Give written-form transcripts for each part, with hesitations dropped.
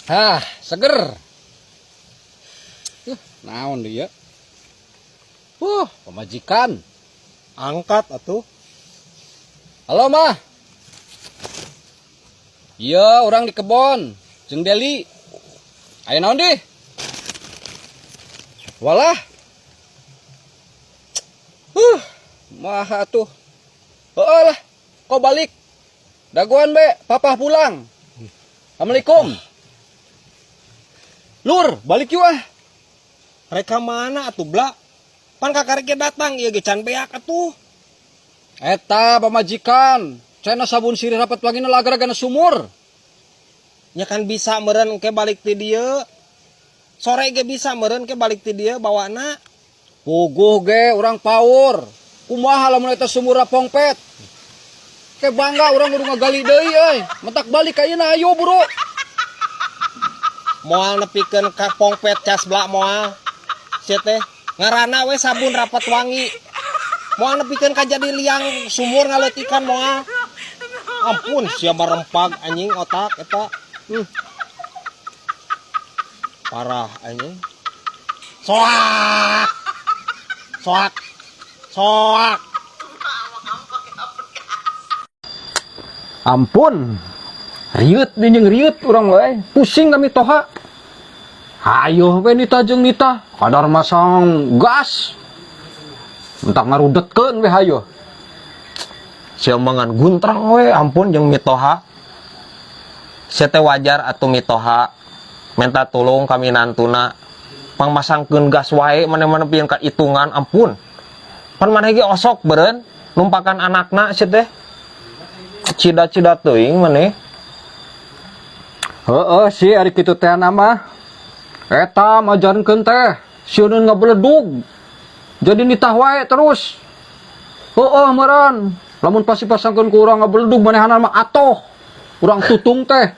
Hah, seger. Naon dia? Pamajikan. Angkat atuh. Halo, Mah. Iya, urang di kebon. Jeung Deli. Aya naon di? Walah. Maha tuh. Heeh lah, kok balik? Dagoan be, papa pulang. Assalamualaikum. Lur, balik yuk ah. Rek ka mana atuh, Bla? Pan kakarek ge datang ieu ge can beak atuh. Eta pamajikan. Cenah sabun sirih rapat wangina lagar-lagana sumur. Nya kan bisa meureun engke balik ti dieu. Sore ge bisa meureun ke balik ti dieu bawana. Puguh ge urang paur. Kumaha lamun eta sumur pongpet. Ke bangga urang kudu ngagali deui euy. Mentak balik ayeuna ayo buru. Moal nepikeun ka pongpet cas Bla moal. Sia teh ngaranna we sabun rapat wangi. Moal nepikeun ka jadi liang sumur ngaleutikan moal. Ampun sia marempag anjing otak eta. Parah anjing. Soak. Soak. Soak. Ampun. Riut nih jeung riut urang wae. Pusing kami toha. Hayoh we nita jeung nita. Kadar masang gas. Entak ngarudetkeun we hayoh. Sia mangan guntrang we ampun jeung mitoha. Sia teh wajar atuh mitoha minta tulung ka minantuna. Pangmasangkeun gas wae maneh-maneh pieun ka hitungan ampun. Pan maneh ge osok beureun numpakan anakna sia teh. Cida-cida teuing maneh. Heeh sih ari kitu teh mah. Eta majarkeun teh sieun ngabeledug. Jadi nitah wae terus. Heeh meureun. Lamun pasti pasangkeun ku urang ngabeledug manehanna mah atoh. Urang tutung teh.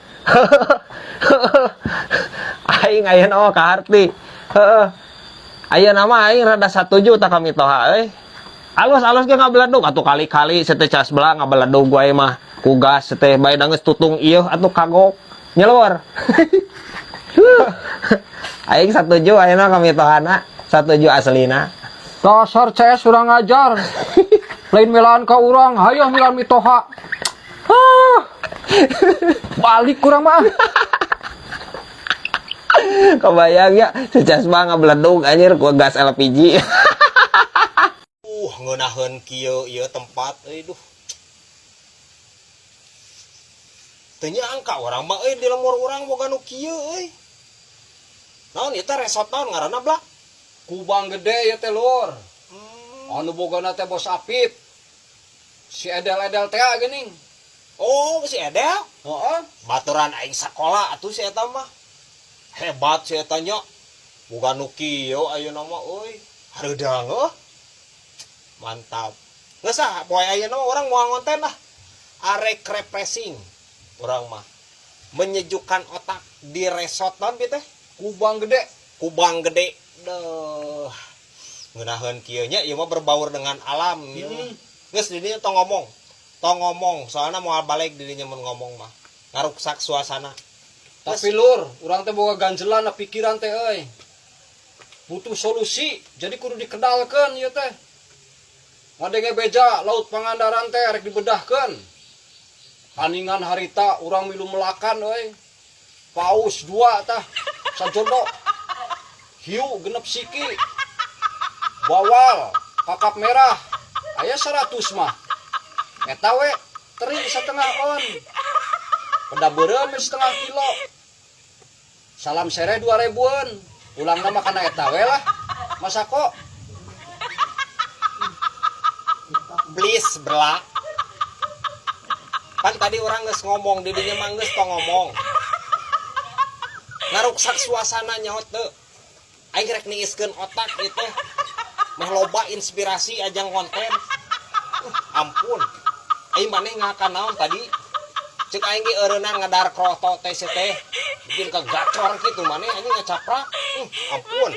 Aing ayeuna mah kaharti. Heeh. Ayeuna mah aing rada satuju tah ka mitoha euy. Alus-alus ge ngabeledug atuh kali-kali sia teh cas Bla ngabeledug wae mah ku gas sia teh bae da geus tutung ieu atuh kagok. Nyelur. Aing satuju ayeuna ka mitohana, satuju aslina. Dasar CS urang ngajar. Lain melaan ka urang, hayoh milaan mitoha. Hah. Balik kurang mah. Kebayang ya, si Casma ngabeledug anjir ku gas LPG. Ngeunaheun kieu ieu tempat euy duh. Teu nyangka urang mah euy di lemur urang boga nu kieu euy. Naon ieu teh resort naon ngaranna Bla? Kubang gede ieu teh lur. Anu bogana teh Bos Apip. Si Edel-edel teh geuning. Oh, si Edel? Heeh. Baturan aing sakola atuh si eta mah. Hebat si eta nya. Boga nu kieu ayeuna mah euy. Hareudang heuh. Mantap. Geus ah, poe ayeuna mah urang moal ngonten lah. Arek refreshing urang mah. Menyejukkan otak di resort naon bieu teh? Kubang gede. Kubang gede. Duh. Ngeunaheun kieu nya ieu mah berbaur dengan alam ieu mah. Geus di dinya tong ngomong. Tong ngomong, soalna moal balik di dinya mun ngomong mah. Ngaruksak suasana. Tapi lur, urang teh boga ganjelan na pikiran teh euy. Butuh solusi, jadi kudu dikedalkeun ieu teh. Ngadenge beja laut Pangandaran teh rek dibedahkeun. Kaningan harita urang milu melakan euy. Paus 2 tah sajodo. Hiu genep siki. Bawal, kakap merah. Aya 100 mah. Eta we teri setengah on. Peda beureum setengah kilo. Salam sereh 2000-an. Ulang mah kana eta we lah. Masako. Please Bla. Pan tadi orang geus ngomong di dinya mah geus tong ngomong. Ngaruksak suasana nyaho teu. Aing rek niiskeun otak ieu teh. Meh loba inspirasi ajang konten. Ampun. Aing maneh ngakan naon tadi? Cek aing ge eureunang ngadar kroto teh si teh. Bikin kegacor kitu maneh anjing ngacaprak. Ampun.